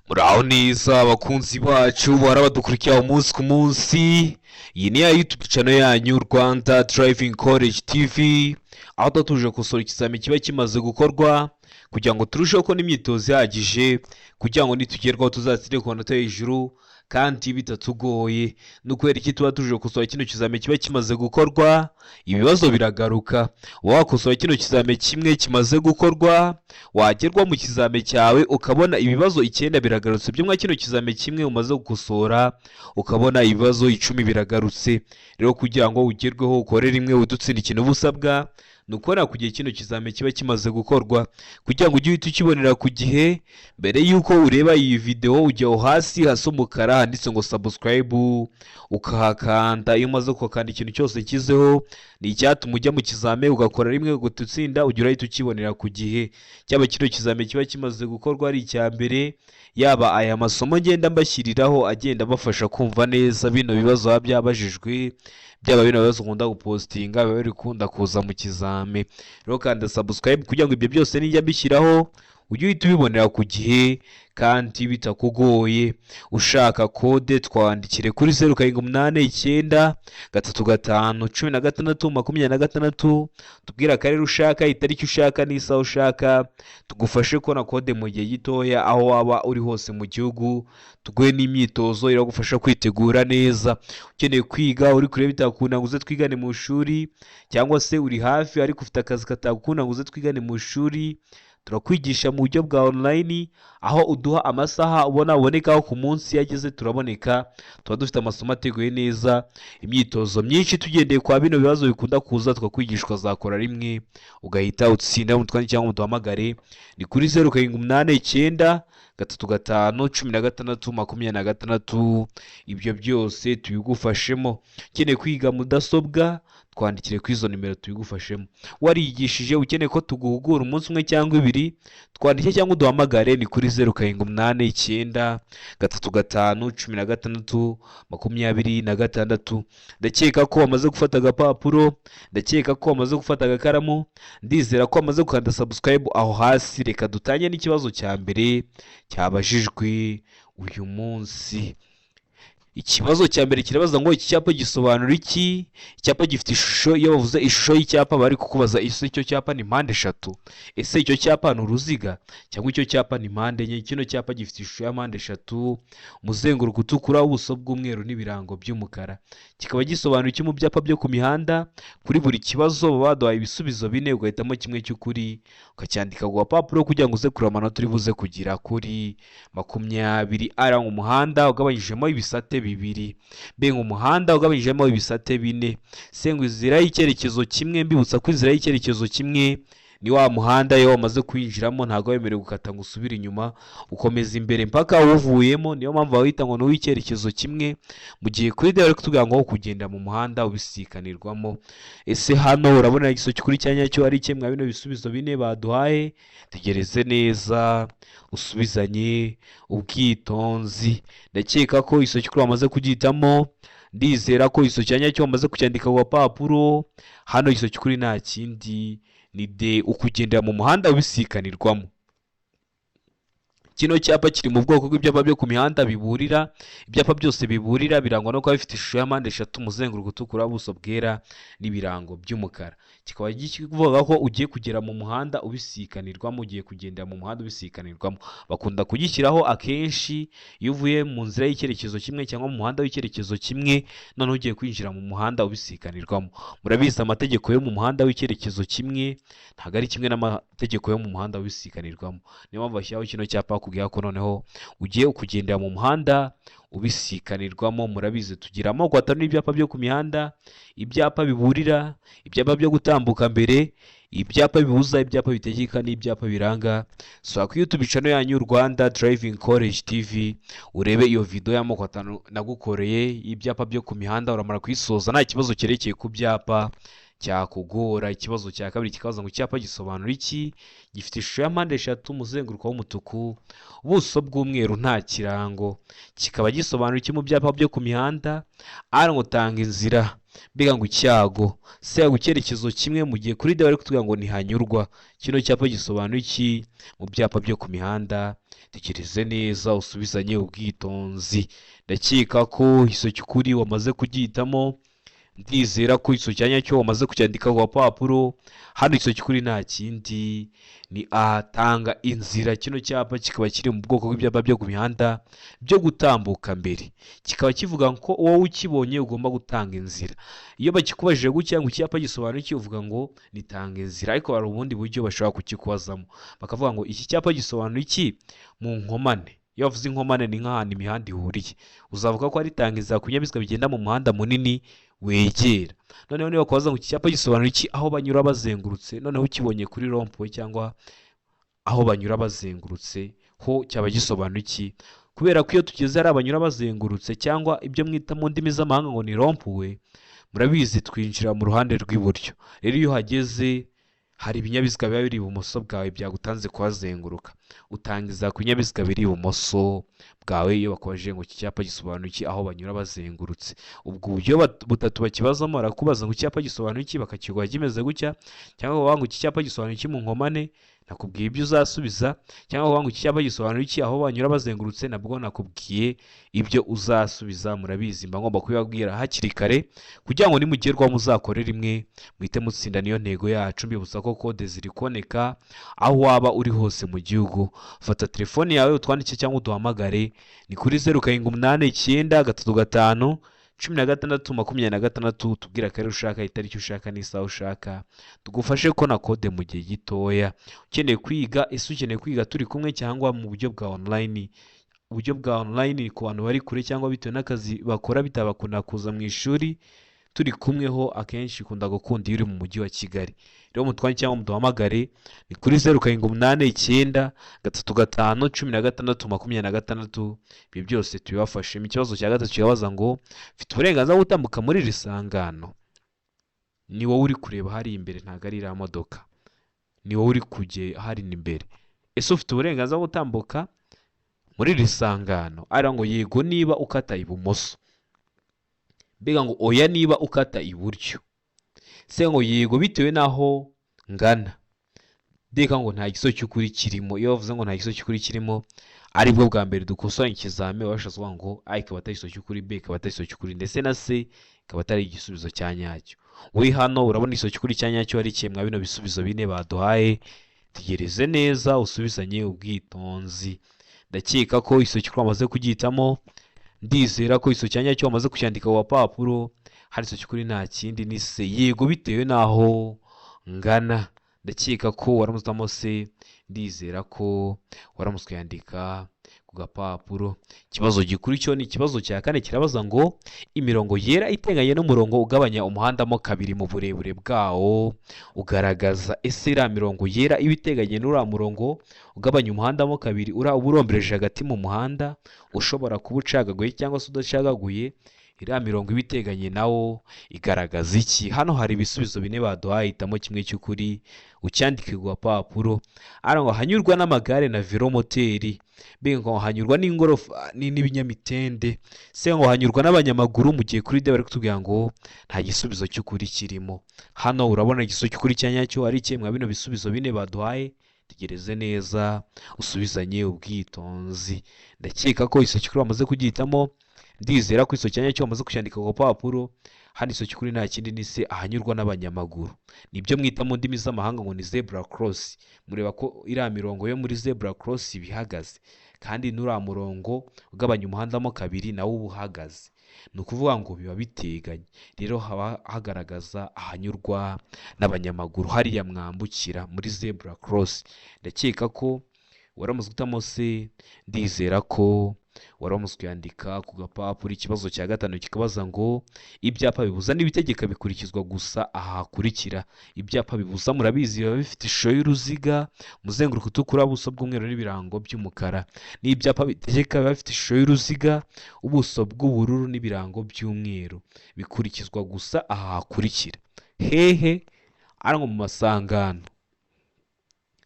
Muraho neza abakunzi bacu bahora badukurikira umunsi ku munsi. Iyi ni ya YouTube channel yanyu Rwanda Driving College TV, aho tuba tuje gukosora ikizami kiba kimaze gukorwa kugira ngo turusheho kubona imyitozo ihagije, kugira ngo nitugerwaho tuzatsinde ku manota yo hejuru kandi bitatugoye. Ni ukubera iki tuba tuje gukosora kino kizami kiba kimaze gukorwa? Ibibazo biragaruka. Uba wakosora kino kizami kimwe kimaze gukorwa, wagerwa mu kizami cyawe ukabona ibibazo 9 biragarutse byo mwa kino kizami kimwe umaze gukosora, ukabona ibibazo 10 biragarutse. Rero kugira ngo ugerweho ukore rimwe udutsinda, ikintu uba usabwa ni ukubona ku gihe kino kizami kiba kimaze gukorwa, kugira ngo ujye uhita ukibonera ku gihe. Mbere y'uko ureba iyi video, ujya aho hasi hasa umukara handitse ngo subscribe, ukahakanda. Iyo umaze kuhakanda, ikintu cyose kizeho ni icyatuma ujya mu kizami ugakora rimwe ugahita utsinda, ujya urahita ukibonera ku gihe. Cyaba kino kizami kiba kimaze gukorwa ari icya mbere, yaba aya masomo ngenda mbashyiriraho agenda abafasha kumva neza bino bibazo biba byabajijwe, byaba bino bibazo nkunda gupostinga biba biri gukunda kuza mu kizami. Rero kanda subscribe kugira ngo ibyo byose nijya mbishyiraho ujye uhita ubibonera ku gihe kandi bitakugoye. Ushaka code, twandikire kuri 0789351626. Tubwire akarere ushaka, itariki ushaka n'isaha ushaka, tugufashe kubona code mu gihe gitoya aho waba uri hose mu gihugu. Tuguhe n'imyitozo iragufasha kwitegura neza. Ukeneye kwiga uri kure bitakunda ngo uze twigane mu ishuri, cyangwa se uri hafi ariko ufite akazi katagukunda ngo uze twigane mu ishuri, turakwigisha mu buryo bwa online, aho uduha amasaha ubona ubonekaho ku munsi. Iyo ageze turaboneka, tuba dufite amasomo ateguye neza, imyitozo myinshi tugendeye kwa bino bibazo bikunda kuza, tukakwigisha ukazakora rimwe ugahita utsinda. Mutwandikire cyangwa muduhamagare, ni kuri 0789351626. Ibyo byose tubigufashemo. Ukeneye kwiga mudasobwa, twandikire kuri izo nimero tubigufashemo. Warigishije ukeneye ko tuguhugura umunsi umwe cyangwa ibiri, twandike cyangwa uduhamagare, ni kuri 0789351626. Ndakeka ko wamaze gufata agapapuro, ndakeka ko wamaze gufata agakaramu, ndizera ko wamaze gukanda subscribe aho hasi. Reka dutange n'ikibazo cya mbere cyabajijwe uyu munsi. Ikibazo cya mbere kirabaza ngo: iki cyapa gisobanura iki? Icyapa gifite ishusho. Iyo bavuze ishusho y'icyapa, bari kukubaza: ese icyo cyapa ni mpande eshatu? Ese icyo cyapa ni uruziga, cyangwa icyo cyapa ni mpande enye? Kino cyapa gifite ishusho ya mpande eshatu, umuzenguruko utukura, ubuso bw'umweru n'ibirango by'umukara. Kikaba gisobanura iki mu byapa byo ku mihanda? Kuri buri kibazo baba baduhaye ibisubizo bine, ugahitamo kimwe cy'ukuri ukacyandika ku gapapuro kugira ngo uze kureba amanota uri buze kugira kuri 20. Aranga umuhanda ugabanyijemo ibisate bibiri. B ngo umuhanda ugabanyijemo ibisate bine. C ngo inzira y'icyerekezo kimwe. Mbibutsa ko inzira y'icyerekezo kimwe ni wa muhanda iyo wamaze kwinjiramo ntabwo wemerewe gukata ngo usubire inyuma, ukomeza imbere mpaka uwuvuyemo. Niyo mpamvu bawita ngo ni uw'icyerekezo kimwe. Mu gihe kuri D bari kutubwira ngo kugenda mu muhanda ubisikanirwamo. Ese hano urabona igisubizo cy'ukuri cya nyacyo ari kimwe mwa bino bisubizo bine baduhaye? Tegereze neza, usubizanye ubwitonzi. Ndakeka ko igisubizo cy'ukuri wamaze kugihitamo, ndizera ko igisubizo cya nyacyo wamaze kucyandika ku gapapuro. Hano igisubizo cy'ukuri nta kindi, ni D, ukugendera mu muhanda ubisikanirwamo. Kino cyapa kiri mu bwoko bw'ibyapa byo ku mihanda biburira. Ibyapa byose biburira birangwa no kuba bifite ishusho ya mpande eshatu, umuzenguruko utukura, ubuso bwera n'ibirango by'umukara. Kikaba kivuga ko ugiye kugera mu muhanda ubisikanirwamo, ugiye kugendera mu muhanda ubisikanirwamo. Bakunda kugishyiraho akenshi iyo uvuye mu nzira y'icyerekezo kimwe cyangwa mu muhanda w'icyerekezo kimwe, noneho ugiye kwinjira mu muhanda ubisikanirwamo. Murabizi, amategeko yo mu muhanda w'icyerekezo kimwe ntabwo ari kimwe n'amategeko yo mu muhanda ubisikanirwamo. Niyo mpamvu bashyiraho kino cyapa bakubwira ko noneho ugiye kugendera mu muhanda ubisikanirwamo. Murabizi, tugira amoko atanu y'ibyapa byo ku mihanda: ibyapa biburira, ibyapa byo gutambuka mbere, ibyapa bibuza, ibyapa bitegeka n'ibyapa biranga. Sura kuri YouTube channel yanyu Rwanda Driving College TV, urebe iyo video y'amoko atanu nagukoreye y'ibyapa byo ku mihanda. Uramara kuyisoza nta kibazo cyerekeye ku byapa cyakugora. Ikibazo cya kabiri kikabaza ngo: icyapa gisobanura iki? Gifite ishusho ya mpande eshatu, umuzenguruko w'umutuku, ubuso bw'umweru, nta kirango. Kikaba gisobanura iki mu byapa byo ku mihanda? A ngo tanga inzira. Mbega ngo icyago. C ngo icyerekezo kimwe, mu gihe kuri D bari kutubwira ngo ntihanyurwa. Kino cyapa gisobanura iki mu byapa byo ku mihanda? Tekereze neza usubizanye ubwitonzi. Ndakeka ko iso cy'ukuri wamaze kugihitamo, ndizera ko iso cya nyacyo wamaze kucyandika ku gapapuro. Hano iso cy'ukuri nta kindi ni A, tanga inzira. Kino cyapa kikaba kiri mu bwoko bw'ibyapa byo ku mihanda byo gutambuka mbere, kikaba kivuga ko wowe ukibonye ugomba gutanga inzira. Iyo bakikubajije gutya ngo icyapa gisobanura iki, uvuga ngo ni tanga inzira. Ariko hari ubundi buryo bashobora kukikubazamo, bakavuga ngo iki cyapa gisobanura iki mu nkomane. Iyo bavuze inkomane ni nk'ahantu imihanda ihuriye, uzavuga ko ari tanga inzira ku binyabiziga bigenda mu muhanda munini wegera. Noneho niba bakubaza ngo iki cyapa gisobanura iki aho banyura bazengurutse, noneho ukibonye kuri rond-point cyangwa aho banyura bazengurutse, ho cyaba gisobanura iki? Kubera ko iyo tugeze hari abanyura bazengurutse cyangwa ibyo mwita mu ndimi z'amahanga ngo ni rond-point, murabizi twinjira mu ruhande rw'iburyo. Rero iyo uhageze hari ibinyabiziga biba biri ibumoso bwawe byagutanze kuhazenguruka, utangiza ku binyabiziga biri ibumoso bwawe. Iyo bakubajije ngo iki cyapa gisobanura iki aho banyura bazengurutse, ubwo uburyo butatu bakibazamo: barakubaza ngo icyapa gisobanura iki, bakakiguha kimeze gutya, cyangwa bavuga ngo iki cyapa gisobanura iki mu nkomane, nakubwiye ibyo uzasubiza, cyangwa bavuga ngo iki cyapa gisobanura iki aho banyura bazengurutse, nabwo nakubwiye ibyo uzasubiza. Murabizi mba ngomba kubibabwira hakiri kare kugira ngo nimugerwaho muzakore rimwe muhite mutsinda, niyo ntego yacu. Mbibutsa ko kode ziri kuboneka aho waba uri hose mu gihugu. Fata telefone yawe utwandike cyangwa uduhamagare, ni kuri 0789351626. Tubwire akarere ushaka, itariki ushaka n'isaha ushaka, tugufashe kubona kode mu gihe gitoya. Ukeneye kwiga, ese ukeneye kwiga turi kumwe cyangwa mu buryo bwa online? Uburyo bwa online ni ku bantu bari kure cyangwa bitewe n'akazi bakora bitabakunda kuza mu ishuri. Turi kumwe ho akenshi ikunda gukunda iyo uri mu mujyi wa Kigali. Rero mutwandike cyangwa muduhamagare, ni kuri 0789351626. Ibyo byose tubibafashemo. Ikibazo cya gatatu kirabaza ngo mfite uburenganzira bwo gutambuka muri iri sangano. Ni wowe uri kureba hari imbere, ntabwo ari iriya modoka, ni wowe uri kujya hari imbere. Ese ufite uburenganzira bwo gutambuka muri iri sangano? Ariya ngo yego niba ukata ibumoso, mbega ngo oya niba ukata iburyo, se ngo yego bitewe n'aho ngana, ndeka ngo nta gisubizo cy'ukuri kirimo. Iyo bavuze ngo nta gisubizo cy'ukuri kirimo, aribwo bwa mbere dukosora ikizami, baba bashatse kuvuga ngo A ikaba atari igisubizo cy'ukuri, B ikaba atari igisubizo cy'ukuri, ndetse na C ikaba atari igisubizo cya nyacyo. We hano urabona igisubizo cy'ukuri cya nyacyo ari ikihe mwa bino bisubizo bine baduhaye? Tegereze neza usubizanye ubwitonzi. Ndakeka ko igisubizo cy'ukuri wamaze kugihitamo, ndizera ko igisubizo cya nyacyo wamaze kucyandika ku gapapuro. Hari igisubizo cy'ukuri nta kindi ni C, yego bitewe n'aho ngana. Ndakeka ko waramutse C, ndizera ko waramutse uyandika ku gapapuro. Ikibazo gikurikiyeho ni ikibazo cya kane, kirabaza ngo imirongo yera iteganye n'umurongo ugabanya umuhanda mo kabiri mu burebure bwawo ugaragaza. Ese iriya mirongo yera iba iteganye n'uriya murongo ugabanya umuhanda mo kabiri, uriya uba urombereje hagati mu muhanda, ushobora kuba ucagaguye cyangwa se udacagaguye, iriya mirongo iba iteganye nawo igaragaza iki? Hano hari ibisubizo bine baduhaye, hitamo kimwe cy'ukuri ucyandike ku gapapuro. Hano ngo hanyurwa n'amagare na velomoteri, mbega ngo hanyurwa n'ingorofa n'ibinyamitende, se ngo hanyurwa n'abanyamaguru, mu gihe kuri D bari kutubwira ngo nta gisubizo cy'ukuri kirimo. Hano urabona igisubizo cy'ukuri cya nyacyo ari ikihe mwa bino bisubizo bine baduhaye? Tegereze neza usubizanye ubwitonzi. Ndakeka ko igisubizo cy'ukuri wamaze kugihitamo, ndizera ko igisubizo cya nyacyo wamaze kucyandika ku gapapuro. Hano igisubizo cy'ukuri nta kindi ni C, ahanyurwa n'abanyamaguru, nibyo mwita mu ndimi z'amahanga ngo ni zebra cross. Mureba ko iriya mirongo yo muri zebra cross iba ihagaze, kandi n'uriya murongo ugabanya umuhanda mo kabiri nawo uba uhagaze, ni ukuvuga ngo biba biteganye. Rero haba hagaragaza ahanyurwa n'abanyamaguru, hariya mwambukira muri zebra cross. Ndakeka ko waramutse uhitamo C, ndizera ko waramutse uyandika ku gapapuro. Ikibazo cya gatanu kikabaza ngo ibyapa bibuza n'ibitegeka bikurikizwa gusa aha hakurikira. Ibyapa bibuza murabizi biba bifite ishusho y'uruziga, umuzenguruko utukura, ubuso bw'umweru n'ibirango by'umukara. N'ibyapa bitegeka biba bifite ishusho y'uruziga, ubuso bw'ubururu n'ibirango by'umweru, bikurikizwa gusa aha hakurikira. Hehe? Ari ngo mu masangano,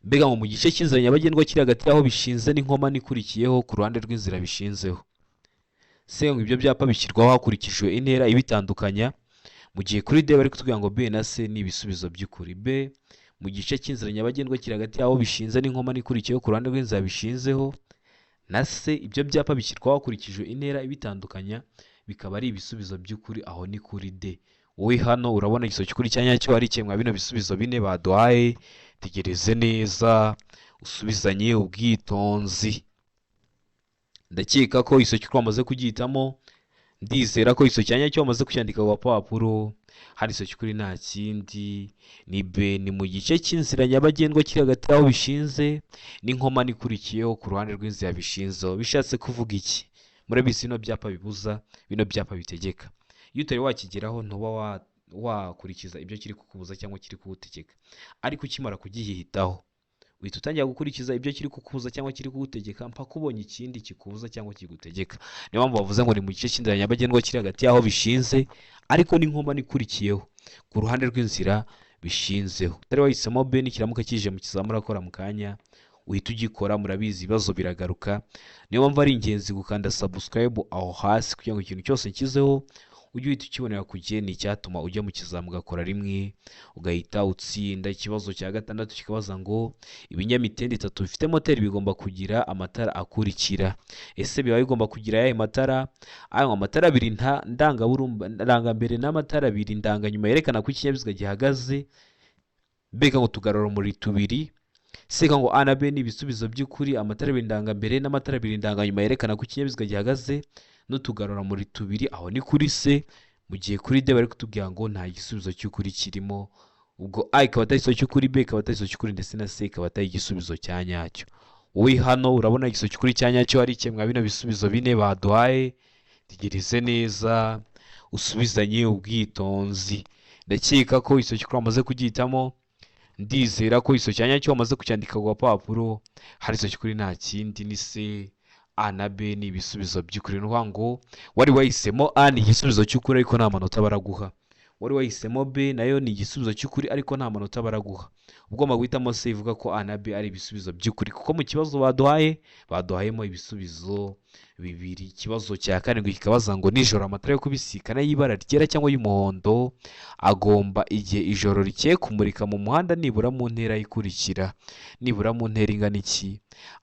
mbega ngo mu gice cy'inzira nyabagendwa kiri hagati y'aho bishinze n'inkomane ikurikiyeho ku ruhande rw'inzira bishinzeho, se ngo ibyo byapa bishyirwaho hakurikijwe intera ibitandukanya. Mu gihe kuri D bari kutubwira ngo B na C ni ibisubizo by'ukuri. B mu gice cy'inzira nyabagendwa kiri hagati y'aho bishinze n'inkomane ikurikiyeho ku ruhande rw'inzira bishinzeho, na C ibyo byapa bishyirwaho hakurikijwe intera ibitandukanya, bikaba ari ibisubizo by'ukuri. Aho ni kuri D. Wowe hano urabona igisubizo cy'ukuri cya nyacyo ari kimwe bino bisubizo bine baduhaye. Tegereze neza usubizanye ubwitonzi. Ndakeka ko igisubizo cy'ukuri wamaze kugihitamo, ndizera ko igisubizo cya nyacyo wamaze kucyandika ku gapapuro. Hano igisubizo cy'ukuri nta kindi ni B, ni mu gice cy'inzira nyabagendwa kiri hagati y'aho bishinze n'inkomane ikurikiyeho ku ruhande rw'inzira bishinzeho. Bishatse kuvuga iki? Murabizi bino byapa bibuza, bino byapa bitegeka. Iyo utari wakigeraho ntuba wakurikiza ibyo kiri kukubuza cyangwa kiri kugutegeka, ariko ukimara kugihitaho uhita utangira gukurikiza ibyo kiri kukubuza cyangwa kiri kugutegeka mpaka ubonye ikindi kikubuza cyangwa kigutegeka. Niyo mpamvu bavuze ngo ni mu gice cy'inzira nyabagendwa kiri hagati y'aho bishinze ariko n'inkomane ikurikiyeho ku ruhande rw'inzira bishinzeho. Utari wahisemo B, nikiramuka kije mu kizamini urakora mu kanya uhita ugikora. Murabizi ibibazo biragaruka, niyo mpamvu ari ingenzi gukanda subscribe aho hasi kugira ngo ikintu cyose nshyizeho ujye uhita ukibonera ku gihe. Ni icyatuma ujya mu kizamini ugakora rimwe ugahita utsinda. Ikibazo cya gatandatu kikabaza ngo ibinyamitende itatu bifite moteri bigomba kugira amatara akurikira. Ese biba bigomba kugira ayahe matara? Aya amatara abiri ndangambere n'amatara abiri ndanganyuma yerekana ko ikinyabiziga gihagaze. Mbega ngo utugarurarumuri tubiri. Seka ngo A na B ni ibisubizo by'ukuri, amatara abiri ndangambere n'amatara abiri ndanganyuma yerekana ko ikinyabiziga gihagaze n'utugarurarumuri tubiri. Aho ni kuri C. Mu gihe kuri D bari kutubwira ngo nta gisubizo cy'ukuri kirimo. Ubwo A ikaba atari igisubizo cy'ukuri, B ikaba atari igisubizo cy'ukuri, ndetse na C ikaba atari igisubizo cya nyacyo. Wowe hano urabona igisubizo cy'ukuri cya nyacyo ari kimwe bino bisubizo bine baduhaye. Tegereze neza usubizanye ubwitonzi. Ndakeka ko igisubizo cy'ukuri wamaze kugihitamo, ndizera ko igisubizo cya nyacyo wamaze kucyandika ku gapapuro. Hari igisubizo cy'ukuri nta kindi ni C. A na B ni ibisubizo by'ukuri. Ni ukuvuga ngo wari wahisemo A ni igisubizo cy'ukuri ariko nta manota baraguha. Wari wahisemo B nayo ni igisubizo cy'ukuri ariko nta manota baraguha. Ugomba guhitamo C ivuga ko A na B ari ibisubizo by'ukuri, kuko mu kibazo baduhaye baduhayemo ibisubizo bibiri. Ikibazo cya karindwi kikabaza ngo nijoro amatara yo kubisikana y'ibara ryera cyangwa y'umuhondo agomba igihe ijoro rikeye kumurika mu muhanda nibura mu ntera ikurikira. Nibura mu ntera ingana iki?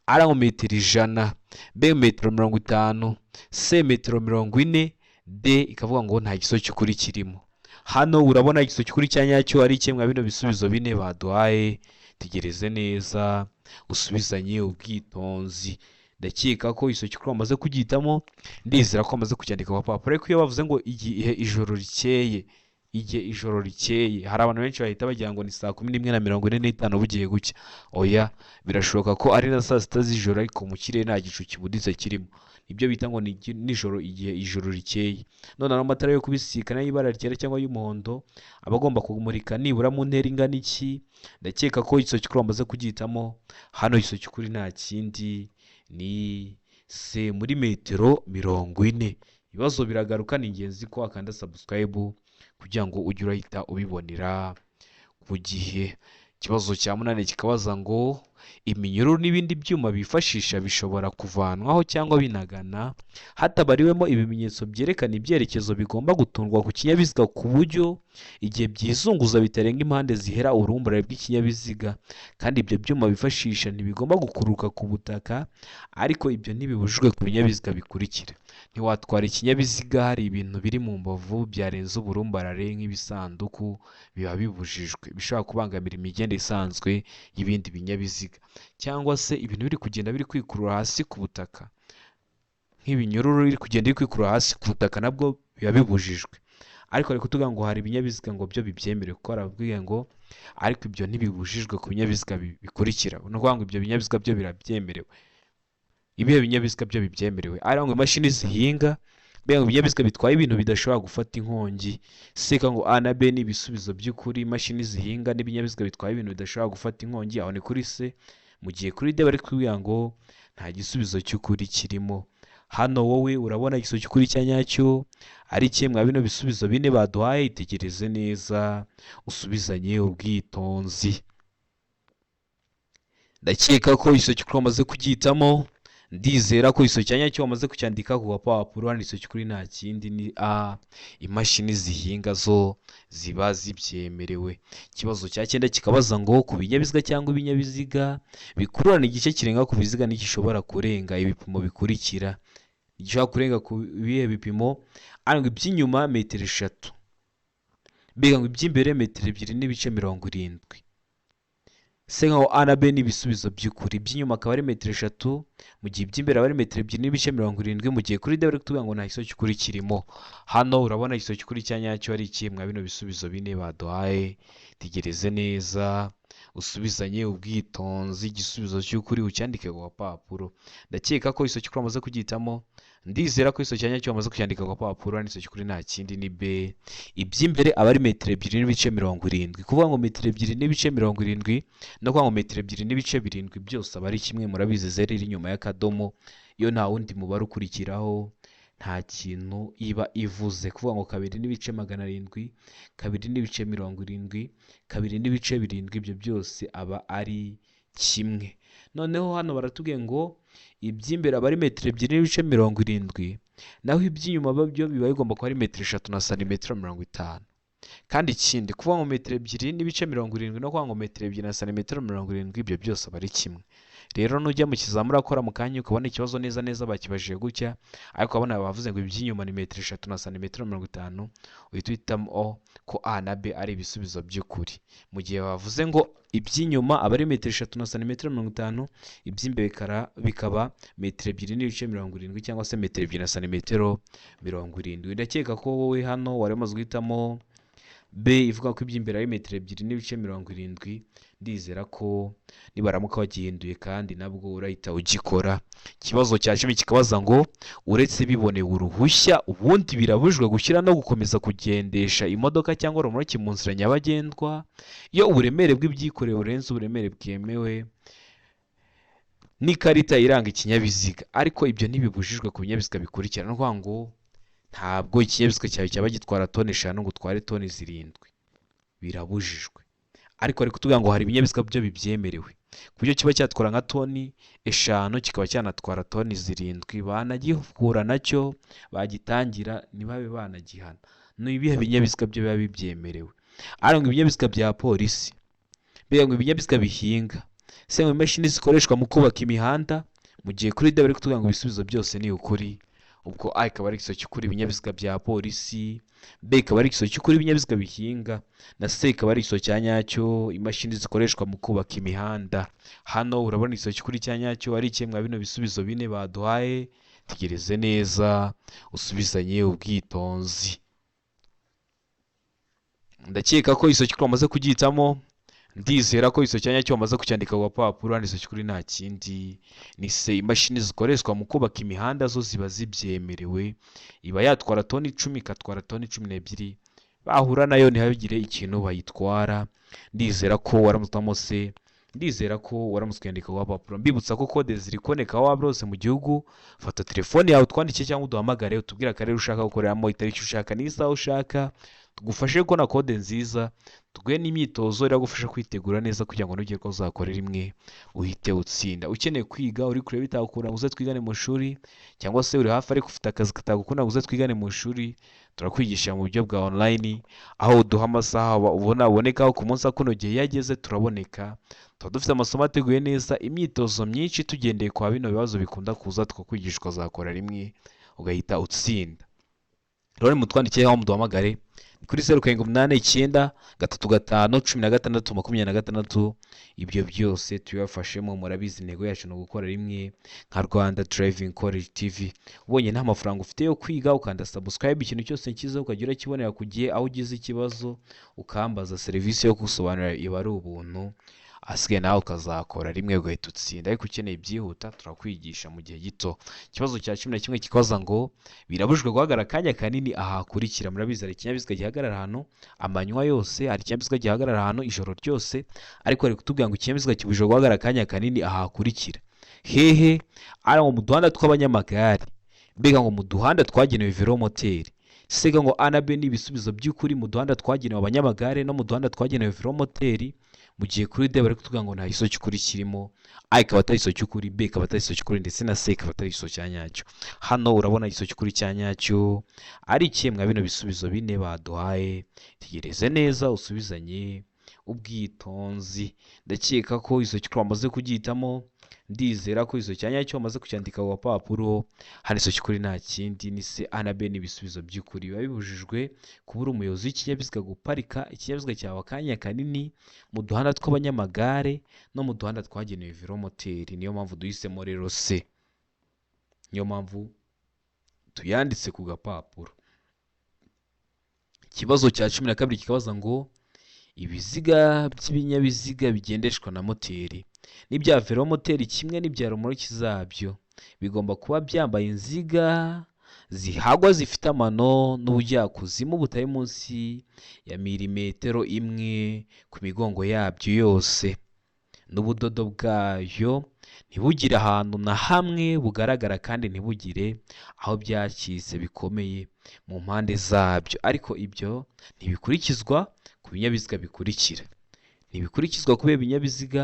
A ngo metero 100, B metero 50, C metero 40, D ikavuga ngo nta gisubizo cy'ukuri kirimo. Hano urabona igisubizo cy'ukuri cya nyacyo ari kimwe bino bisubizo bine baduhaye. Tegereze neza usubizanye ubwitonzi. Ndakeka ko igisubizo cy'ukuri wamaze kugihitamo, ndizera ko wamaze kucyandika ku gapapuro. Ariko iyo bavuze ngo igihe ijoro rikeye, igihe ijoro rikeye, hari abantu benshi bahita bagira ngo ni saa 11:45 bugiye gucya. Oya, birashoboka ko ari na saa 6 z'ijoro ariko mu kirere nta gicu kibuditse kirimo. Nibyo bita ngo ni nijoro, igihe ijoro rikeye. Noneho amatara yo kubisikana y'ibara ryera cyangwa y'umuhondo aba agomba kumurika nibura mu ntera ingana iki? Ndakeka ko igisubizo cy'ukuri wamaze kugihitamo. Hano igisubizo cy'ukuri nta kindi ni C muri metero 40. Ibibazo biragaruka, ni ingenzi ko wakanda subscribe kugira ngo ujye urahita ubibonera ku gihe. Ikibazo cya munani kikabaza ngo iminyururu n'ibindi byuma bifashisha bishobora kuvanwaho cyangwa binagana hatabariwemo ibimenyetso byerekana ibyerekezo bigomba gutundwa ku kinyabiziga ku buryo igihe byizunguza bitarenga impande zihera urumburare bw'ikinyabiziga, kandi ibyo byuma bifashisha ntibigomba gukururuka ku butaka, ariko ibyo ntibibujijwe ku binyabiziga bikurikira. Ntiwatwara ikinyabiziga hari ibintu biri mu mbavu byarenze uburumbarare nk'ibisanduku, biba bibujijwe, bishobora kubangamira imigendere isanzwe y'ibindi binyabiziga, cyangwa se ibintu biri kugenda biri kwikurura hasi ku butaka nk'ibinyururu biri kugenda biri kwikurura hasi ku butaka nabwo biba bibujijwe. Ariko bari kutubwira ngo hari ibinyabiziga ngo byo bibyemerewe, kuko barababwiye ngo ariko ibyo ntibibujijwe ku binyabiziga bikurikira. Ni ukuvuga ngo ibyo binyabiziga byo birabyemerewe. Ibihe binyabiziga byo bibyemerewe? Ari ngo imashini zihinga, mbega ngo ibinyabiziga bitwaye ibintu bidashobora gufata inkongi. Seka ngo A na B ni ibisubizo by'ukuri, imashini zihinga n'ibinyabiziga bitwaye ibintu bidashobora gufata inkongi, aho ni kuri C. Mu gihe kuri D bari kubwira ngo nta gisubizo cy'ukuri kirimo. Hano wowe urabona igisubizo cy'ukuri cya nyacyo ari kimwe bino bisubizo bine baduhaye. Itegereze neza usubizanye ubwitonzi. Ndakeka ko igisubizo cy'ukuri wamaze kugihitamo, Ndizera ko igiso cya nyacyo wamaze kucyandika ku gapapuro. Hano igiso cy'ukuri nta kindi ni A, imashini zihinga zo ziba zibyemerewe. Ikibazo cya cyenda kikabaza ngo ku binyabiziga cyangwa ibinyabiziga bikururana, igice kirenga ku biziga ntigishobora kurenga ibipimo bikurikira. Gishobora kurenga ku bihe bipimo? Ariko iby'inyuma metero 3, mbega ngo iby'imbere metero 2.70. Se nkaho A na B ni ibisubizo by'ukuri, iby'inyuma akaba ari metero 3, mu gihe iby'imbere aba ari metero 2.70, mu gihe kuri D bari kutubwira ngo nta gisubizo cy'ukuri kirimo. Hano urabona igisubizo cy'ukuri cya nyacyo ari ikihe mwa bino bisubizo bine baduhaye? Tegereze neza, usubizanye ubwitonzi, igisubizo cy'ukuri ucyandike ku gapapuro. Ndakeka ko igisubizo cy'ukuri wamaze kugihitamo. Ndizera ko igisubizo cya nyacyo wamaze kucyandika ku gapapuro. Hano igisubizo cy'ukuri nta kindi ni B, iby'imbere aba ari metero 2.70. Kuvuga ngo metero 2.70 no kuvuga ngo metero 2.7 byose aba ari kimwe. Murabizi, zeru iri inyuma y'akadomo iyo nta wundi mubare ukurikiraho nta kintu iba ivuze. Kuvuga ngo 2.700, 2.70, 2.7, ibyo byose aba ari kimwe. Noneho hano baratubwiye ngo iby'imbere aba ari metero 2.70, naho iby'inyuma byo biba bigomba kuba ari metero 3 na santimetero 50. Kandi ikindi, kuvuga ngo metero 2.70 no kuvuga ngo metero 2 na santimetero 70, ibyo byose aba ari kimwe. Rero nujya mu kizamini urakora mu kanya ukabona ikibazo neza neza bakibajije gutya, ariko ukabona bavuze ngo iby'inyuma ni metero 3 na santimetero 50, uhita uhitamo ko A na B ari ibisubizo by'ukuri. Mu gihe bavuze ngo iby'inyuma aba ari metero 3 na santimetero 50, iby'imbere bikaba metero 2.70 cyangwa se metero 2 na santimetero 70. Ndakeka ko wowe hano wari umaze guhitamo B ivuga ko iby'imbere ari metero 2.70. Ndizera ko nibaramuka bagihinduye kandi nabwo urahita ugikora. Ikibazo cya 10 kikabaza ngo uretse bibonewe uruhushya, ubundi birabujijwe gushyira no gukomeza kugendesha imodoka cyangwa romoruki mu nzira nyabagendwa iyo uburemere bw'ibyikorewe burenze uburemere bwemewe n'ikarita iranga ikinyabiziga, ariko ibyo ntibibujijwe ku binyabiziga bikurikira. Ni ukuvuga ngo ntabwo ikinyabiziga cyawe cyaba gitwara toni 5 ngo utware toni 7, birabujijwe. Ariko ari kutubwira ngo hari ibinyabiziga byo bibyemerewe, ku buryo kiba cyatwara nka toni 5 kikaba cyanatwara toni 7, banagihura nacyo bagitangira ntibabe banagihana. Ni ibihe binyabiziga byo biba bibyemerewe? Ariko ngo ibinyabiziga bya polisi, mbega ngo ibinyabiziga bihinga, se ngo imashini zikoreshwa mu kubaka imihanda, mu gihe kuri D bari kutubwira ngo ibisubizo byose ni ukuri. Ubwo A ikaba ari igisubizo cy'ukuri, ibinyabiziga bya polisi, B ikaba ari igisubizo cy'ukuri, ibinyabiziga bihinga, na C ikaba ari igisubizo cya nyacyo, imashini zikoreshwa mu kubaka imihanda. Hano urabona igisubizo cy'ukuri cya nyacyo ari ikihe mwa bino bisubizo bine baduhaye? Tegereze neza, usubizanye ubwitonzi. Ndakeka ko igisubizo cy'ukuri wamaze kugihitamo. Ndizera ko igisubizo cya nyacyo wamaze kucyandika ku gapapuro. Hano igisubizo cy'ukuri nta kindi ni C, imashini zikoreshwa mu kubaka imihanda zo ziba zibyemerewe, iba yatwara toni 10 ikatwara toni 12, bahura nayo ntihagire ikintu bayitwara. Ndizera ko waramutse C, ndizera ko waramutse ukandika ku gapapuro. Mbibutsa ko kode ziri kuboneka aho waba hose mu gihugu. Fata telefone yawe utwandike cyangwa uduhamagare, utubwire akarere ushaka gukoreramo, itariki ushaka n'isaha ushaka, tugufashe kubona kode nziza, tuguhe n'imyitozo iragufasha kwitegura neza kugira ngo nugere ko uzakore rimwe uhite utsinda. Ukeneye kwiga, uri kureba bitagukunda ngo uze twigane mu ishuri, cyangwa se uri hafi ariko ufite akazi katagukunda ngo uze twigane mu ishuri, turakwigisha mu buryo bwa online, aho uduha amasaha ubona ubonekaho ku munsi akunogeye, iyo ageze turaboneka. Tuba dufite amasomo ateguye neza, imyitozo myinshi tugendeye kwa bino bibazo bikunda kuza, tukakwigisha ukazakora rimwe ugahita utsinda. Rero mutwandikiye aho muduhamagare kuri 0789 35 16 26. Ibyo byose tubibafashemo. Murabizi, intego yacu ni ugukora rimwe nka Rwanda Driving College TV. Ubonye nta mafaranga ufite yo kwiga, ukanda subscribe, ikintu cyose nshyizeho ukajya urakibonera ku gihe. Aho ugize ikibazo ukambaza, serivisi yo gusobanurira iba ari ubuntu, asigaye nawe ukazakora rimwe ugahita utsinda. Ariko ukeneye ibyihuta turakwigisha mu gihe gito. Ikibazo cya 11 kikabaza ngo birabujijwe guhagarara akanya kanini aha hakurikira. Murabizi, hari ikinyabiziga gihagarara ahantu amanywa yose, hari ikinyabiziga gihagarara ahantu ijoro ryose, ariko bari kutubwira ngo ikinyabiziga kibujijwe guhagarara akanya kanini aha hakurikira. Hehe? Ari ngo mu duhanda tw'abanyamagare, mbega ngo mu duhanda twagenewe velomoteri. Sega ngo A na B ni ibisubizo by'ukuri, mu duhanda twagenewe abanyamagare no mu duhanda twagenewe velomoteri, Mu gihe kuri D bari kutubwira ngo nta gisubizo cy'ukuri kirimo, A ikaba atari igisubizo cy'ukuri, B ikaba atari igisubizo cy'ukuri, ndetse na C ikaba atari igisubizo cya nyacyo. Hano urabona igisubizo cy'ukuri cya nyacyo ari ikihe mwa bino bisubizo bine baduhaye? Tegereze neza usubizanye ubwitonzi. Ndakeka ko igisubizo cy'ukuri wamaze kugihitamo, ndizera ko igisubizo cya nyacyo wamaze kucyandika ku gapapuro. Hano igisubizo cy'ukuri nta kindi ni C, A na B ni ibisubizo by'ukuri. Biba bibujijwe kubura umuyobozi w'ikinyabiziga guparika ikinyabiziga cyawe akanya kanini mu duhanda tw'abanyamagare no mu duhanda twagenewe velomoteri. Niyo mpamvu duhisemo rero C, niyo mpamvu tuyanditse ku gapapuro. Ikibazo cya 12 kikabaza ngo ibiziga by'ibinyabiziga bigendeshwa na moteri n'ibya velomoteri kimwe n'ibya romoruki zabyo bigomba kuba byambaye inziga zihagwa zifite amano n'ubujyakuzimu butari munsi ya milimetero 1 ku migongo yabyo yose, n'ubudodo bwayo ntibugire ahantu na hamwe bugaragara kandi ntibugire aho byacitse bikomeye mu mpande zabyo. Ariko ibyo ntibikurikizwa ku binyabiziga bikurikira. Ntibikurikizwa kubera ibinyabiziga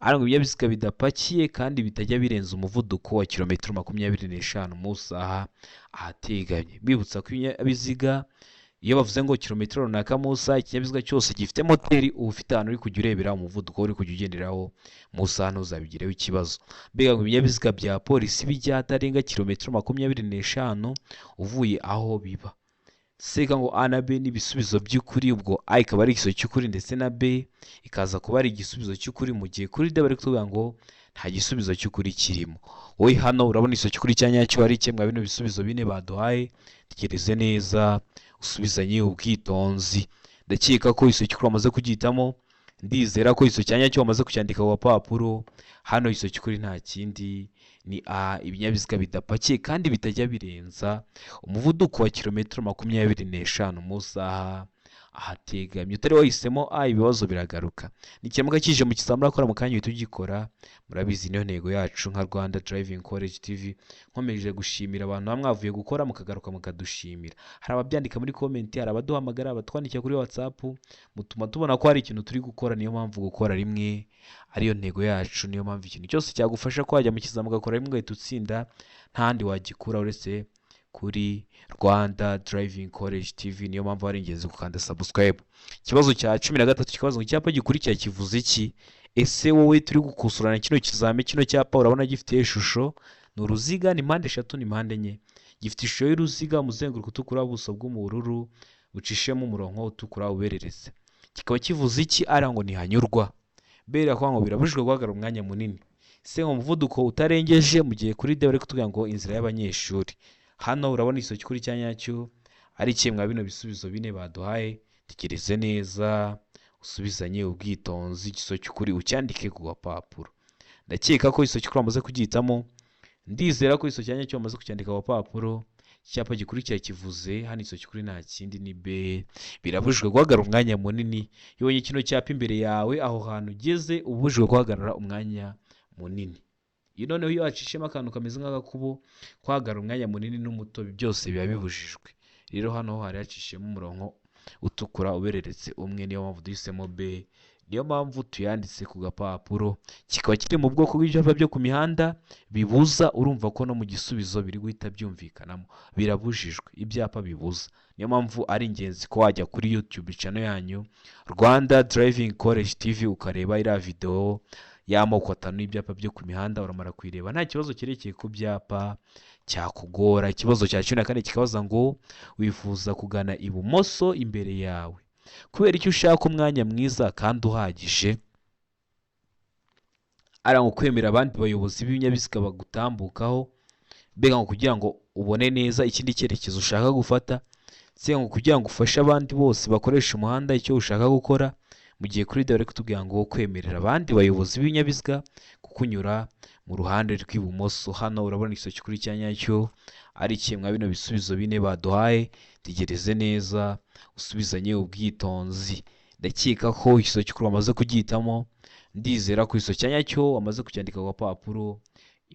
ariko ibinyabiziga bidapakiye kandi bitajya birenza umuvuduko wa kilometero 25 mu isaha ahateganye. Bibutsa ko ibinyabiziga iyo bavuze ngo kilometero runaka mu isaha, ikinyabiziga cyose gifite moteri uba ufite ahantu uri kujya urebera umuvuduko uri kujya ugenderaho mu isaha, ntuzabigireho ikibazo. Mbega ngo ibinyabiziga bya polisi bijya ahatarenga kilometero 25 uvuye aho biba. Seka ngo A na B ni ibisubizo by'ukuri, ubwo A ikaba ari igisubizo cy'ukuri ndetse na B ikaza kuba ari igisubizo cy'ukuri, mu gihe kuri D bari kutubwira ngo nta gisubizo cy'ukuri kirimo. Wowe hano urabona igisubizo cy'ukuri cya nyacyo ari ikihe mwa bino bisubizo bine baduhaye? Tekereze neza usubizanye ubwitonzi. Ndakeka ko igisubizo cy'ukuri wamaze kugihitamo, ndizera ko igisubizo cya nyacyo wamaze kucyandika ku gapapuro. Hano igisubizo cy'ukuri nta kindi ni A, ibinyabiziga bidapakiye kandi bitajya birenza umuvuduko wa kilometero 25 mu isaha ahategamye. Utari wahisemo A, ibibazo biragaruka. Nikiramuka kije mu kizamini urakora mu kanya uhita ugikora. Murabizi niyo ntego yacu nka Rwanda Driving College TV. Nkomeje gushimira abantu baba mwavuye gukora mukagaruka mukadushimira. Hari ababyandika muri comment, hari abaduhamagara, abatwandikira kuri WhatsApp, mutuma tubona ko hari ikintu turi gukora. Niyo mpamvu gukora rimwe ariyo ntego yacu. Niyo mpamvu ikintu cyose cyagufasha ko wajya mu kizamini ugakora rimwe ugahita utsinda, nta handi wagikura uretse kuri Rwanda Driving College TV. Niyo mpamvu ari ingenzi gukanda subscribe. Ikibazo cya 13 kikabaza ngo icyapa gikurikira kivuze iki? Ese wowe turi gukosorana kino kizami, kino cyapa urabona gifite ishusho ni uruziga, ni mpande 3, ni mpande 4. Gifite ishusho y'uruziga, umuzenguruko utukura, ubuso bw'ubururu bucishemo umurongo utukura ubereretse. Kikaba kivuze iki? Ari ngo ntihanyurwa, B iravuga ngo birabujijwe guhagarara umwanya munini, C ngo umuvuduko utarengeje, mu gihe kuri D bari kutubwira ngo inzira y'abanyeshuri. Hano urabona igisubizo cy'ukuri cya nyacyo ari ikihe mwa bino bisubizo bine baduhaye? Tekereze neza usubizanye ubwitonzi, igisubizo cy'ukuri ucyandike ku gapapuro. Ndakeka ko igisubizo cy'ukuri wamaze kugihitamo, ndizera ko igisubizo cya nyacyo wamaze kucyandika ku gapapuro. Icyapa gikurikira kivuze, hano igisubizo cy'ukuri nta kindi ni B, birabujijwe guhagarara umwanya munini. Iyo ubonye kino cyapa imbere yawe, aho hantu ugeze uba ubujijwe guhagarara umwanya munini. Iyo noneho iyo wacishemo akantu kameze nk'agakubo, guhagarara umwanya munini n'umutobe byose biba bibujijwe. Rero hano hari hacishijemo umurongo utukura ubereretse umwe, niyo mpamvu duhisemo B, niyo mpamvu tuyanditse ku gapapuro. Kikaba kiri mu bwoko bw'ibyapa byo ku mihanda bibuza, urumva ko no mu gisubizo biri guhita byumvikanamo, birabujijwe, ibyapa bibuza. Niyo mpamvu ari ingenzi ko wajya kuri YouTube channel yanyu Rwanda Driving College TV ukareba iriya video y'amoko 5 y'ibyapa byo ku mihanda. Uramara kuyireba nta kibazo cyerekeye ku byapa cyakugora. Ikibazo cya 14 kikabaza ngo wifuza kugana ibumoso imbere yawe kubera icyo ushaka umwanya mwiza kandi uhagije, ari ngo kwemera abandi bayobozi b'ibinyabiziga bagutambukaho, mbega ngo kugira ngo ubone neza ikindi cyerekezo ushaka gufata, se ngo kugira ngo ufashe abandi bose bakoresha umuhanda icyo ushaka gukora, mu gihe kuri D bari kutubwira ngo kwemerera abandi bayobozi b'ibinyabiziga kukunyura mu ruhande rw'ibumoso. Hano urabona igisubizo cy'ukuri cya nyacyo ari ikihe mwa bino bisubizo bine baduhaye? Tegereze neza usubizanye ubwitonzi. Ndakeka ko igisubizo cy'ukuri wamaze kugihitamo, ndizera ko igisubizo cya nyacyo wamaze kucyandika ku gapapuro.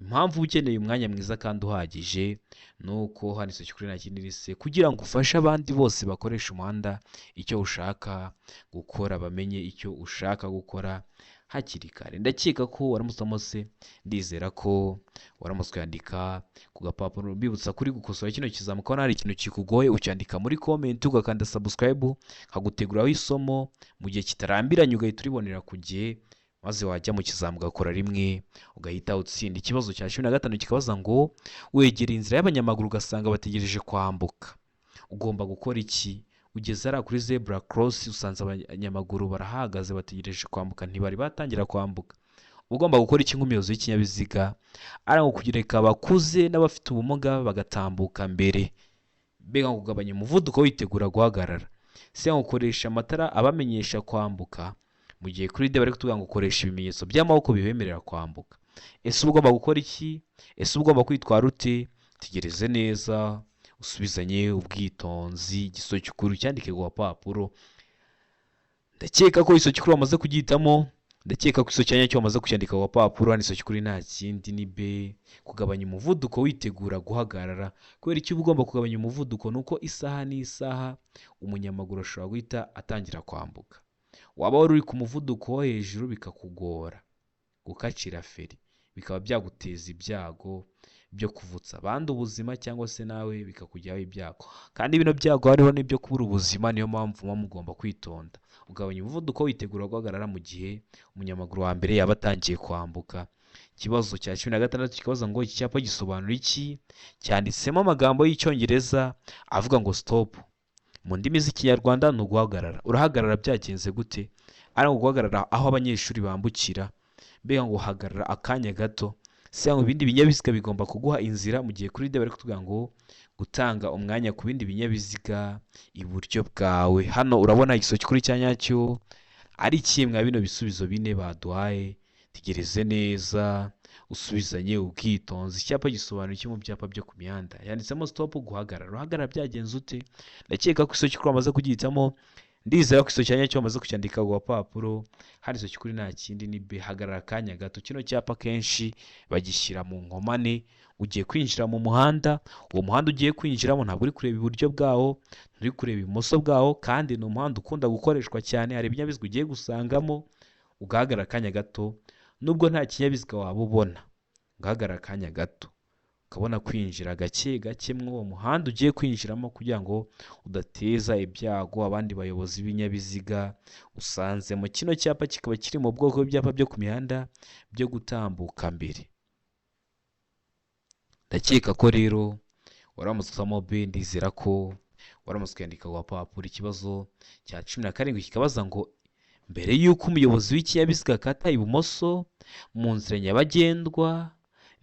Impamvu uba ukeneye umwanya mwiza kandi uhagije ni uko hano isoko nta kindi rise kugira ngo ufashe abandi bose bakoresha umuhanda icyo ushaka gukora, bamenye icyo ushaka gukora hakiri kare. Ndakeka ko waramutse utamose, ndizera ko waramutse uyandika ku gapapuro. Mbibutsa kuri gukosora kino kizami, ukabona hari ikintu kikugoye ucyandika muri comment, ugakanda subscribe, nkaguteguraho isomo mu gihe kitarambiranye, ugahita uribonera ku gihe, maze wajya mu kizami ugakora rimwe ugahita utsinda. Ikibazo cya 15 kikabaza ngo wegereye inzira y'abanyamaguru ugasanga bategereje kwambuka, ugomba gukora iki? Ugeze hariya kuri zebra cross, usanze abanyamaguru barahagaze bategereje kwambuka, ntibari batangira kwambuka. Ugomba gukora iki nk'umuyobozi w'ikinyabiziga? Ari ngo kureka abakuze n'abafite ubumuga bagatambuka mbere, mbega ngo kugabanya umuvuduko witegura guhagarara, se ngo ukoresha amatara abamenyesha kwambuka, mu gihe kuri D bari kutubwira ngo ukoresha ibimenyetso by'amaboko bibemerera kwambuka. Ese uba ugomba gukora iki? Ese uba ugomba kwitwara ute? Tegereze neza, usubizanye ubwitonzi, igisozi cy'ukuri ucyandike ku gapapuro. Ndakeka ko igisozi cy'ukuri wamaze kugihitamo, ndakeka ko igisozi cya nyacyo wamaze kucyandika ku gapapuro. Hano igisozi cy'ukuri nta kindi ni B, kugabanya umuvuduko witegura guhagarara. Kubera icyo uba ugomba kugabanya umuvuduko ni uko isaha n'isaha umunyamaguru ashobora guhita atangira kwambuka. Waba wari uri ku muvuduko wo hejuru bikakugora gukacira feri, bikaba byaguteza ibyago byo kuvutsa abandi ubuzima cyangwa se nawe bikakujyaho ibyago. Kandi bino byago hariho n'ibyo kubura ubuzima, niyo mpamvu muba mugomba kwitonda. Ugabanya umuvuduko witegura guhagarara mu gihe umunyamaguru wa mbere yaba atangiye kwambuka. Ikibazo cya 16 kikabaza ngo iki cyapa gisobanura iki? Cyanditsemo amagambo y'Icyongereza avuga ngo stop. Mu ndimi z'Ikinyarwanda ni uguhagarara. Urahagarara byagenze gute? Ari uguhagarara aho abanyeshuri bambukira, mbega ngo uhagarara akanya gato, se ngo ibindi binyabiziga bigomba kuguha inzira, mu gihe kuri D bari kutubwira ngo gutanga umwanya ku bindi binyabiziga iburyo bwawe. Hano urabona igisozi cy'ukuri cya nyacyo ari kimwe mwa bino bisubizo bine baduhaye. Tegereze neza, usubizanye ubwitonzi. Icyapa gisobanura iki mu byapa byo ku mihanda? Yanditsemo stop, guhagarara. Urahagarara byagenze ute? Ndakeka ko igisozi cy'ukuri wamaze kugihitamo, ndizera ko igisozi cya nyacyo wamaze kucyandika ku gapapuro. Hano igisozi cy'ukuri nta kindi ni B, hagarara akanya gato. Kino cyapa kenshi bagishyira mu nkomane, ugiye kwinjira mu muhanda, uwo muhanda ugiye kwinjiramo ntabwo uri kureba iburyo bwawo, nturi kureba ibumoso bwawo, kandi ni umuhanda ukunda gukoreshwa cyane, hari ibinyabiziga ugiye gusangamo, ugahagarara akanya gato, nubwo nta kinyabiziga waba ubona, ugahagarara akanya gato, ukabona kwinjira gake gake muri uwo muhanda ugiye kwinjiramo kugira ngo udateza ibyago abandi bayobozi b'ibinyabiziga usanzemo. Kino cyapa kikaba kiri mu bwoko bw'ibyapa byo ku mihanda byo gutambuka mbere. Ndakeka ko rero waramutse usamo B, ndizera ko waramutse ukandika ku gapapuro. Ikibazo cya 17 kikabaza ngo mbere y'uko umuyobozi w'ikinyabiziga akata ibumoso mu nzira nyabagendwa,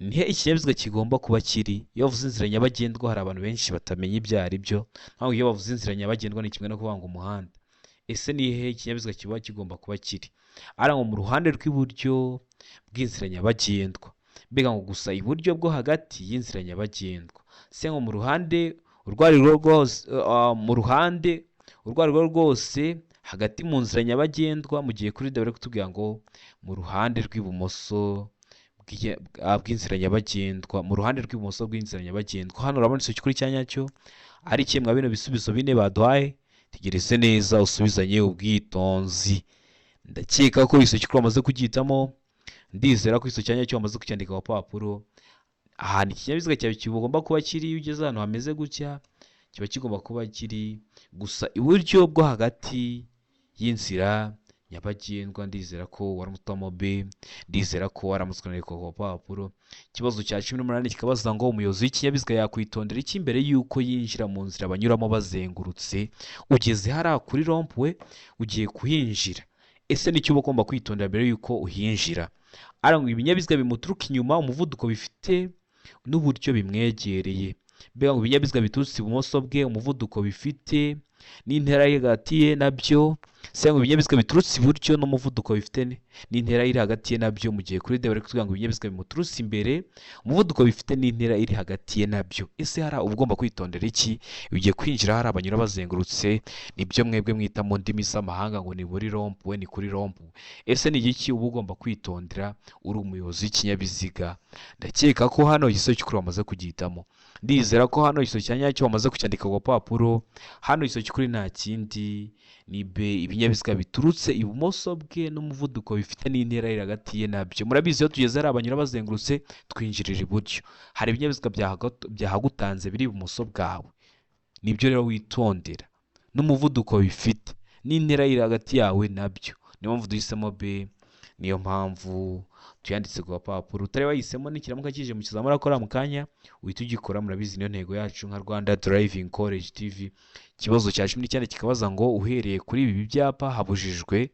nihe ikinyabiziga kigomba kuba kiri? Iyo bavuze inzira nyabagendwa hari abantu benshi batamenya ibyo ari byo, ntabwo iyo bavuze inzira nyabagendwa ni kimwe no kuvuga ngo umuhanda. Ese ni hehe ikinyabiziga kiba kigomba kuba kiri? Ari ngo mu ruhande rw'iburyo bw'inzira nyabagendwa, mbega ngo gusa iburyo bwo hagati y'inzira nyabagendwa, se ngo mu ruhande urwo ari rwo rwose, mu ruhande urwo ari rwo rwose hagati mu nzira nyabagendwa, mu gihe kuri D bari kutubwira ngo mu ruhande rw'ibumoso bw'inzira nyabagendwa, mu ruhande rw'ibumoso bw'inzira nyabagendwa. Hano urabona igisozi cy'ukuri cya nyacyo ari kimwe mwa bino bisubizo bine baduhaye. Tegereze neza, usubizanye ubwitonzi. Ndakeka ko igisozi cy'ukuri wamaze kugihitamo, ndizera ko igisozi cya nyacyo wamaze kucyandika ku gapapuro. Ahantu ikinyabiziga cyawe kigomba kuba kiri iyo ugeze ahantu hameze gutya, kiba kigomba kuba kiri gusa iburyo bwo hagati y'inzira nyabagendwa. Ndizera ko waramutse B, ndizera ko waramutse unandika ku gapapuro. Ikibazo cya 18 kikabaza ngo umuyobozi w'ikinyabiziga yakwitondera iki mbere y'uko yinjira mu nzira banyuramo bazengurutse? Ugeze hariya kuri rond-point ugiye kuhinjira, ese nicyo uba ugomba kwitondera mbere y'uko uhinjira? Arangwa ibinyabiziga bimuturuka inyuma, umuvuduko bifite n'uburyo bimwegereye, mbega ngo ibinyabiziga biturutse ibumoso bwe, umuvuduko bifite n'intera iri hagati ye nabyo, C ngo ibinyabiziga biturutse iburyo n'umuvuduko bifite n'intera iri hagati ye nabyo, mu gihe kuri D bari kutubwira ngo ibinyabiziga bimuturutse imbere, umuvuduko bifite n'intera iri hagati ye nabyo. Ese hari ugomba kwitondera iki ugiye kwinjira hari abanyura bazengurutse? Nibyo mwebwe mwita mu ndimi z'amahanga ngo ni muri rond-point, ni kuri rond-point. Ese ni igiki uba ugomba kwitondera uri umuyobozi w'ikinyabiziga? Ndakeka ko hano igisubizo cy'ukuri wamaze kugihitamo. Ndizera ko hano igisubizo cya nyacyo wamaze kucyandika ku gapapuro. Hano igisubizo cy'ukuri nta kindi, ni B, ibinyabiziga biturutse ibumoso bwe n'umuvuduko bifite n'intera iri hagati ye nabyo. Murabizi, iyo tugeze hari abanyura bazengurutse, twinjirira iburyo. Hari ibinyabiziga byahagutanze biri ibumoso bwawe, nibyo rero witondera, n'umuvuduko bifite n'intera iri hagati yawe nabyo. Niyo mpamvu duhisemo B, niyo mpamvu tuyanditse ku gapapuro. Utari wahisemo, nikiramuka kije mu kizamini urakora mu kanya uhita ugikora. Murabizi, niyo ntego yacu nka Rwanda Driving College TV. Ikibazo cya 19 kikabaza ngo: uhereye kuri ibi byapa habujijwe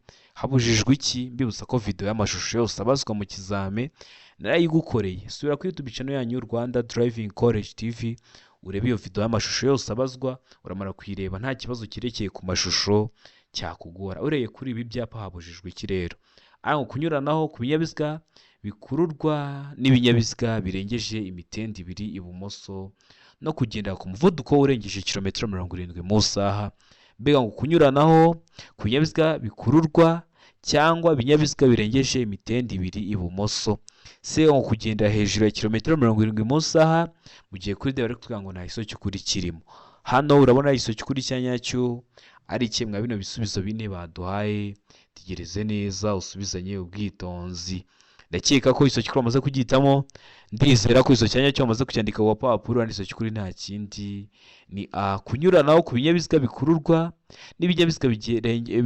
iki? Mbibutsa ko video y'amashusho yose abazwa mu kizame narayigukoreye. Subira kuri YouTube channel yanyu Rwanda Driving College TV, urebe iyo video y'amashusho yose abazwa. Uramara kuyireba, nta kibazo cyerekeye ku mashusho cyakugora. Urebeye kuri ibi byapa habujijwe iki rero? Ariko kunyuranaho ku binyabiziga bikururwa n'ibinyabiziga birengeje imitende ibiri ibumoso, no kugendera ku muvuduko urengeje kilometero 70 mu isaha. Mbega ngo kunyuranaho ku binyabiziga bikururwa cyangwa ibinyabiziga birengeje imitende ibiri ibumoso, se ngo kugendera hejuru ya kilometero 70 mu isaha, mu gihe kuri D bari kutubwira ngo nta gisubizo cy'ukuri kirimo. Hano urabona igisubizo cy'ukuri cya nyacyo ari ikihe mwa bino bisubizo bine baduhaye? Tegereze neza, usubizanye ubwitonzi. Ndakeka ko igisubizo cy'ukuri wamaze kugihitamo. Ndizera ko igisubizo cya nyacyo wamaze kucyandika ku gapapuro. Igisubizo cy'ukuri nta kindi, ni A, kunyuranaho ku binyabiziga bikururwa n'ibinyabiziga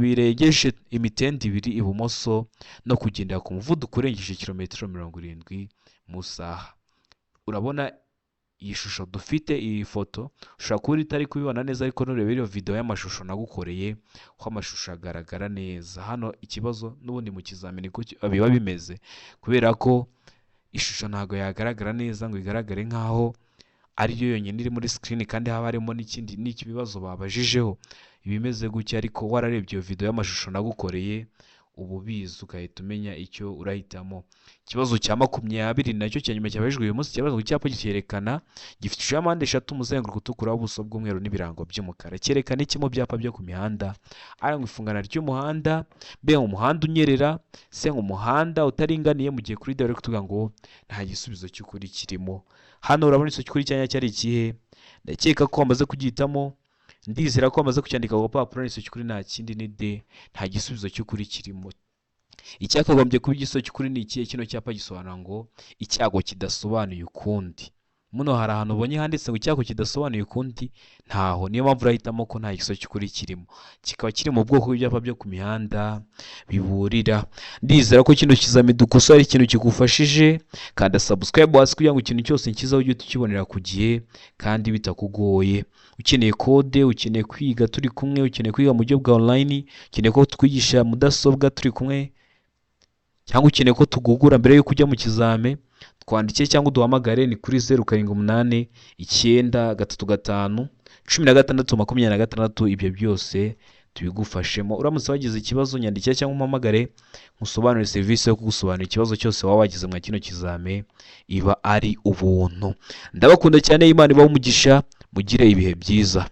birengeje imitende ibiri ibumoso, no kugendera ku muvuduko urengeje kilometero 70 mu isaha. Urabona iyi shusho dufite, iyi foto ushobora kuba utari kubibona neza, ariko nureba iyo video y'amashusho nagukoreye ko amashusho agaragara neza. Hano ikibazo n'ubundi mu kizamini ko biba bimeze, kubera ko ishusho ntabwo yagaragara neza ngo igaragare nk'aho ariyo yonyine iri muri screen, kandi haba harimo n'ikindi n'ikibazo babajijeho ibimeze gutya. Ariko wararebye iyo video y'amashusho nagukoreye, uba ubizi, ugahita umenya icyo urahitamo. Ikibazo cya 20 nacyo cya nyuma cyabajijwe uyu munsi kibazo: icyapa cyerekana gifite ishusho ya mpande eshatu, umuzenguruko utukura, ubuso bw'umweru n'ibirango by'umukara, cyerekana iki mu byapa byo ku mihanda? A ngo ifungana ry'umuhanda, B ngo umuhanda unyerera, C ngo umuhanda utaringaniye, mu gihe kuri D bari kutubwira ngo nta gisubizo cy'ukuri kirimo. Hano urabona igisubizo cy'ukuri cya nyacyo ari ikihe? Ndakeka ko wamaze kugihitamo. Ndizera ko wamaze kucyandika ku gapapuro. Igisubizo cy'ukuri nta kindi, ni D, nta gisubizo cy'ukuri kirimo. Icyakagombye kuba igisubizo cy'ukuri ni ikihe? Kino cyapa gisobanura ngo icyago kidasobanuye ukundi. Muno hari ahantu ubonye handitse ngo icyago kidasobanuye ukundi? Ntaho. Niyo mpamvu urahitamo ko nta gisubizo cy'ukuri kirimo, kikaba kiri mu bwoko bw'ibyapa byo ku mihanda biburira. Ndizera ko kino kizami dukosora ari ikintu kigufashije. Kanda subscribe hasi kugira ngo ikintu cyose nkizaho ujye ukibonera ku gihe kandi bitakugoye. Ukeneye kode, ukeneye kwiga turi kumwe, ukeneye kwiga mu buryo bwa online, ukeneye ko twigisha mudasobwa turi kumwe, cyangwa ukeneye ko tugugura mbere y'uko ujya mu kizame, twandike cyangwa uduhamagare. Ni kuri 0789351626. Ibyo byose tubigufashemo. Uramutse wagize ikibazo, nyandikira cyangwa umpamagare nkusobanurire. Serivisi yo kugusobanurira ikibazo cyose waba wagize mwa kino kizame iba ari ubuntu. Ndabakunda cyane, Imana ibahe umugisha, mugire ibihe byiza.